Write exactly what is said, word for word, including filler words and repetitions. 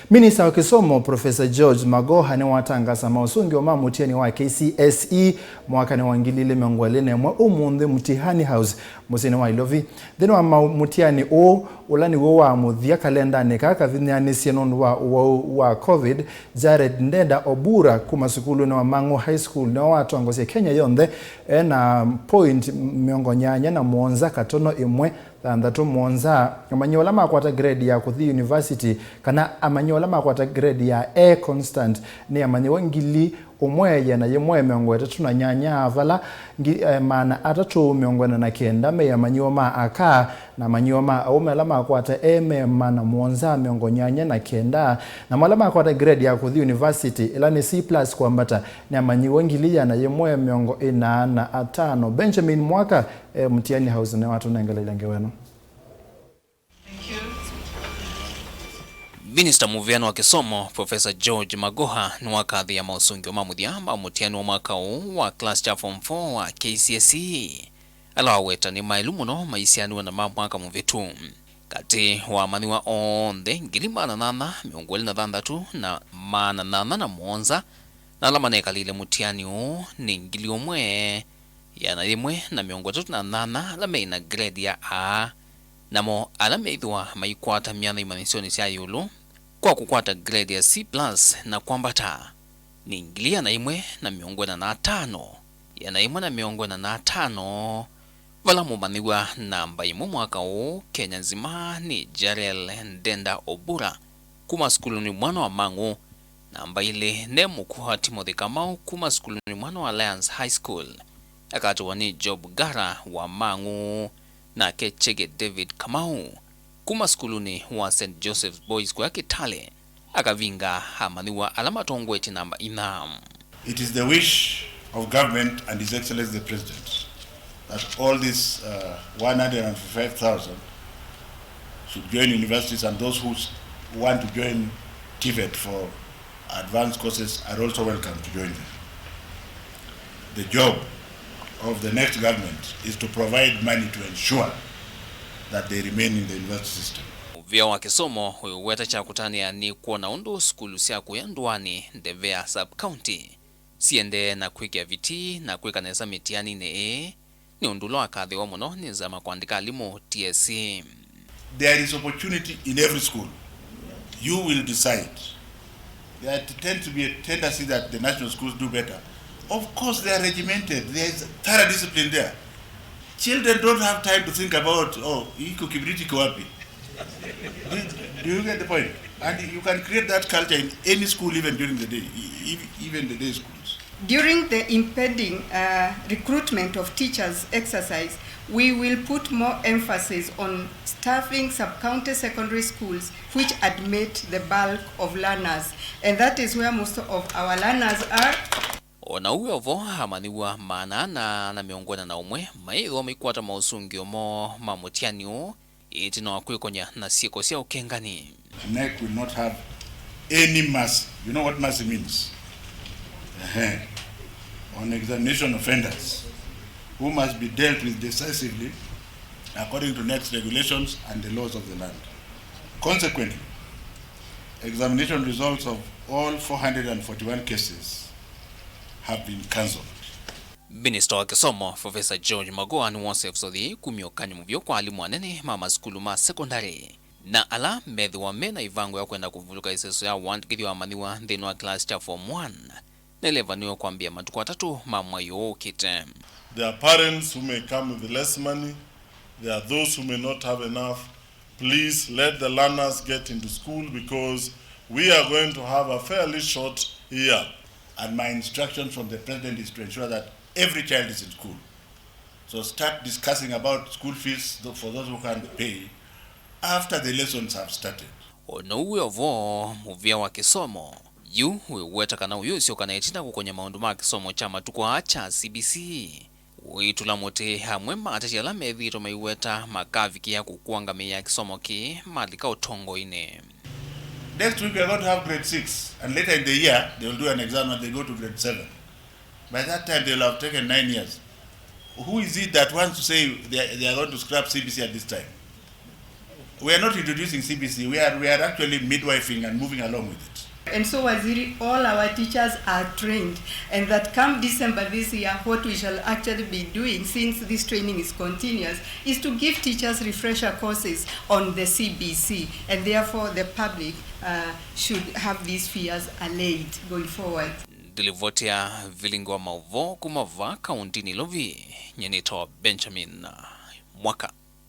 Minista wa kĩsomo, Professor George Magoha, nĩwatangasa maũsũngĩo ma mũtiani wa K C S E mwakanĩ wa ngili ilĩ mĩongo ĩlĩ na ĩmwe ũmũnthĩ Mtihani House, mũsyĩnĩ wa Ilovi. Nthĩnĩ wa mau, mũtiani ũũ, ũla nĩw'o wa mũthya kalendanĩ kaa kavinyanĩsye nũndũ wa ũwau wa COVID, Jared Ndenda Obura kuma sukulunĩ wa Mang'u High School nĩwe watongosye Kenya yonthe e na point mĩongo nyanya na mũonza katono ĩmwe thanthatũ mũonza. Amanyĩw'a ala makwata grade ya kũthi university, kana amanyĩw'a ala makwata grade ya A constant, nĩ amanyĩw'a ngili ũmwe ĩana yĩmwe mĩongo ĩtatũ na nyanya, vala ngi-, eh, maana atatũ mĩongo ĩna na kenda me amanyĩw'a ma aka, na amanyĩw'a ma aũme ala makwata A me maana mũonza mĩongo nyanya na kenda, namo ala makwata grade ya kũthi university, ĩla nĩ C plus kwambata, nĩ amanyĩw'a ngili ĩana yĩmwe mĩongo ĩna na atano. Benjamin Mwaka e Mtihani House nĩwatũnengeleile ngewa ĩno. Minista mũvĩanĩ wa kĩsomo, Professor George Magoha, nĩwakathĩĩa maũsũngĩo ma mũthya ma mũtiani wa mwaka ũũ wa class kya form four wa K C S E, ala waweta nĩ maĩlu mũno maisianĩw'e na ma mwaka mũvĩtu. Katĩ wa amanyĩw'a onthe ngili maana nyanya mĩongo ĩlĩ na thanthatũ na maana nyanya na mũonza, na ala manekalile mũtiani ũũ nĩ ngili ũmwe ĩana yĩmwe na mĩongo ĩtatũ na nyanya ala me na grade ya A, namo ala meĩthĩwa maikwata myanya imanyĩsyonĩ sya ĩũlũ kwa kũkwata grade ya C plus na kwambata nĩ ngili ĩana yĩmwe na mĩongo ĩna na atano, ĩana yĩmwe na mĩongo ĩna na atano, vala mũmanyĩw'a namba ĩmwe mwaka ũũ Kenya nzima nĩ Jarel Ndenda Obura kuma sukulunĩ mwana wa Mang'u, namba ilĩ ne Mũkũa Timothy Kamau kuma sukulunĩ mwana wa Alliance High School, akatũwa nĩ Job Gara wa Mang'u, nake Chege David Kamau kuma sukulunĩ wa Saint Joseph's Boys kũya Kitale, akavinga amanyĩw'a ala matongoetye namba inya. It is the wish of government and His Excellency the President that all these, uh, one hundred and five thousand should join universities, and those who s-, want to join TVET for advanced courses are also welcome to join them. The job of the next government is to provide money to ensure that they remain in the university system. Mũvĩa wa kĩsomo ũiweta kya kũtanĩa nĩ kwona ũndũ sukulu sya kũya ndũanĩ Ndevea sub-county siendee na kwĩkĩa vitii na kwĩka nesa mĩtianinĩ ĩĩ, nĩ ũndũ ũla wakathĩwa mũno nĩ nzama kũandĩka alimũ T S C. There is opportunity in every school. You will decide. There tends to be a tendency that the national schools do better. Of course, they are regimented. There is thorough discipline there. Children don't have time to think about, "Oh, iko kibiriti iko wapi?" Do, do you get the point? And you can create that culture in any school, even during the day, e-, e-, even the day schools. During the impending, uh, recruitment of teachers exercise, we will put more emphasis on staffing sub-county secondary schools, which admit the bulk of learners, and that is where most of our learners are. O na ũu wĩ o vo, amanyĩw'a maana ana na mĩongo ĩna na ũmwe maĩthĩwa maikwata maũsũngĩo moo ma mũtiani ũũ ĩtina wa kwĩkony'a na syĩko sya ũkengani. NEC will not have any mercy. You know what mercy means? Ehe. On examination offenders who must be dealt with decisively according to NEC's regulations and the laws of the land. Consequently, examination results of all four hundred and forty-one cases have been cancelled. Minista wa kĩsomo, Professor George Magoha, nĩwosie ũsũvĩi kumya ũkany'o mũvyũ kwa alimũ anene ma masukulu ma sekondalĩ na ala methĩwa me na ĩvango ya kwenda kũvulũka ĩseso ya wandĩkĩthyo wa amanyĩw'a nthĩnĩ wa class kya form one, na ĩla ĩvanĩwe kwambĩĩa matukũ atatũ ma mwai ũũ ũkĩte. There are parents who may come with less money. There are those who may not have enough. Please let the learners get into school because we are going to have a fairly short year. And my instruction from the president is to ensure that every child is in school. So start discussing about school fees tho-, for those who can't pay after the lessons have started. O na ũu wĩ o vo, mũvĩa wa kĩsomo yu wĩweta kana ũyũsyoka na ĩtina kũkony'a maũndũ ma kĩsomo kya matukũ aa kya C B C. Ũitũla mũtĩ amwe ma ateti ala methĩĩtwe maiweta makavikĩa kũkũa ngamĩ ya kĩsomo kĩĩ malika ũtongoinĩ. Next week we are going to have grade six, and later in the year they will do an exam and they go to grade seven. By that time they will have taken nine years. Who is it that wants to say they are, they are going to scrap C B C at this time? We are not introducing C B C, we are, we are actually midwifing and moving along with it. And so, Waziri, all our teachers are trained, and that come December this year, what we shall actually be doing, since this training is continuous, is to give teachers refresher courses on the C B C, and therefore the public uh, should have these fears allayed going forward. Ndilivoti ya vilingi wa maũvoo kuma vaa kaũntĩnĩ Nairobi, nyanĩtwa Benjamin Mwaka.